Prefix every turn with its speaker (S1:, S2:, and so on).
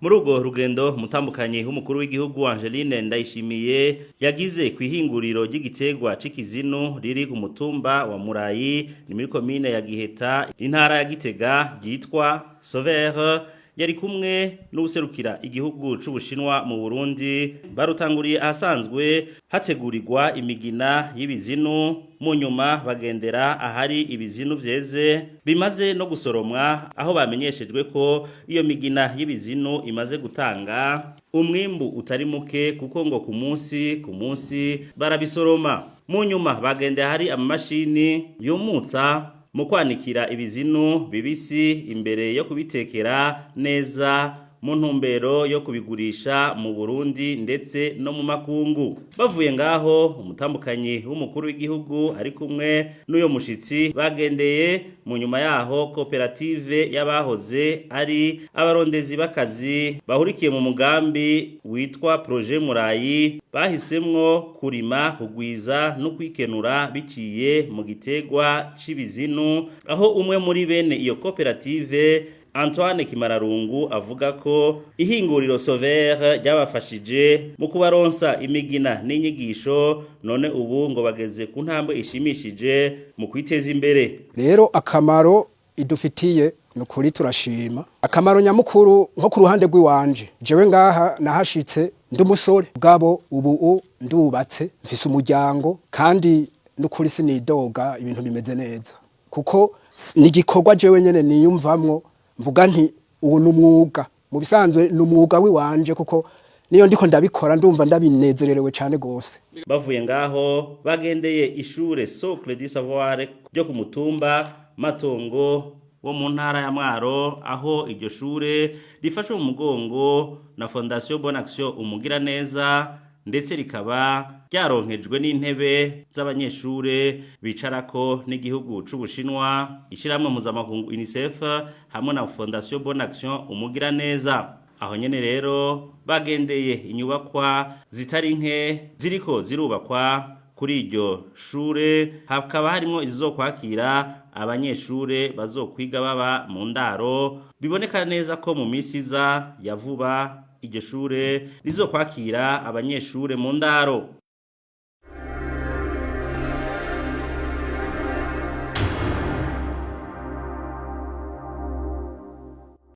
S1: Muri urwo rugendo, umutambukanyi w'umukuru w'igihugu Angeline Ndayishimiye yagize kw'ihinguriro ry'igiterwa c'ikizinu riri ku mutumba wa Murayi, ni muri komine ya Giheta, intara ya Gitega, ryitwa Sauveur, yari kumwe n'uwuserukira igihugu c'Ubushinwa mu Burundi. Barutanguriye ahasanzwe hategurirwa imigina y'ibizinu, mu nyuma bagendera ahari ibizinu vyeze bimaze no gusoromwa, aho bamenyeshejwe ko iyo migina y'ibizinu imaze gutanga umwimbu utari muke, kuko ngo ku munsi ku munsi barabisoroma. Mu nyuma bagendeye ahari amamashini yumutsa mu kwanikira ibizinu bibisi imbere yo kubitekera neza mu ntumbero yo kubigurisha mu Burundi ndetse no mu makungu. Bavuye ngaho, umutambukanyi w'umukuru w'igihugu ari kumwe n'uyo mushitsi bagendeye mu nyuma yaho koperative y'abahoze ari abarondezi b'akazi bahurikiye mu mugambi witwa Projet Murayi, bahisemwo kurima, kugwiza no kwikenura biciye mu giterwa c'ibizinu, aho umwe muri bene iyo koperative, Antoine Kimararungu, avuga ko ihinguriro Sauveur ryabafashije mu kubaronsa imigina n'inyigisho, none ubu ngo bageze ku ntambwe ishimishije mu kwiteza imbere.
S2: Rero akamaro idufitiye ni ukuri turashima. Akamaro nyamukuru nko ku ruhande rw'iwanje, jewe ngaha nahashitse ndi umusore, bwabo ubu ndubatse, mfise umuryango, kandi n'ukuri sinidoga, ibintu bimeze neza, kuko ni igikorwa jewe nyene niyumvamwo, mvuga nti ubu ni umwuga, mu bisanzwe ni umwuga w'iwanje, kuko niyo ndiko ndabikora ndumva ndabinezererewe cane gose.
S1: Bavuye ngaho bagendeye ishure Socle du Savoir ryo ku mutumba Matongo wo mu ntara ya Mwaro, aho iryo shure rifashwe mu mugongo na Fondation Bonne Action Umugira Neza, ndetse rikaba ryaronkejwe n'intebe z'abanyeshure bicarako n'igihugu c'Ubushinwa, ishyirahamwe mpuzamakungu UNICEF hamwe na Fondation Bonne Action Umugira Neza. Aho nyene rero bagendeye inyubakwa zitari nke ziriko zirubakwa kuri iryo shure, hakaba harimo izizokwakira abanyeshure bazokwiga baba mu ndaro. Biboneka neza ko mu minsi iza ya vuba iryo shure rizokwakira abanyeshure mu ndaro.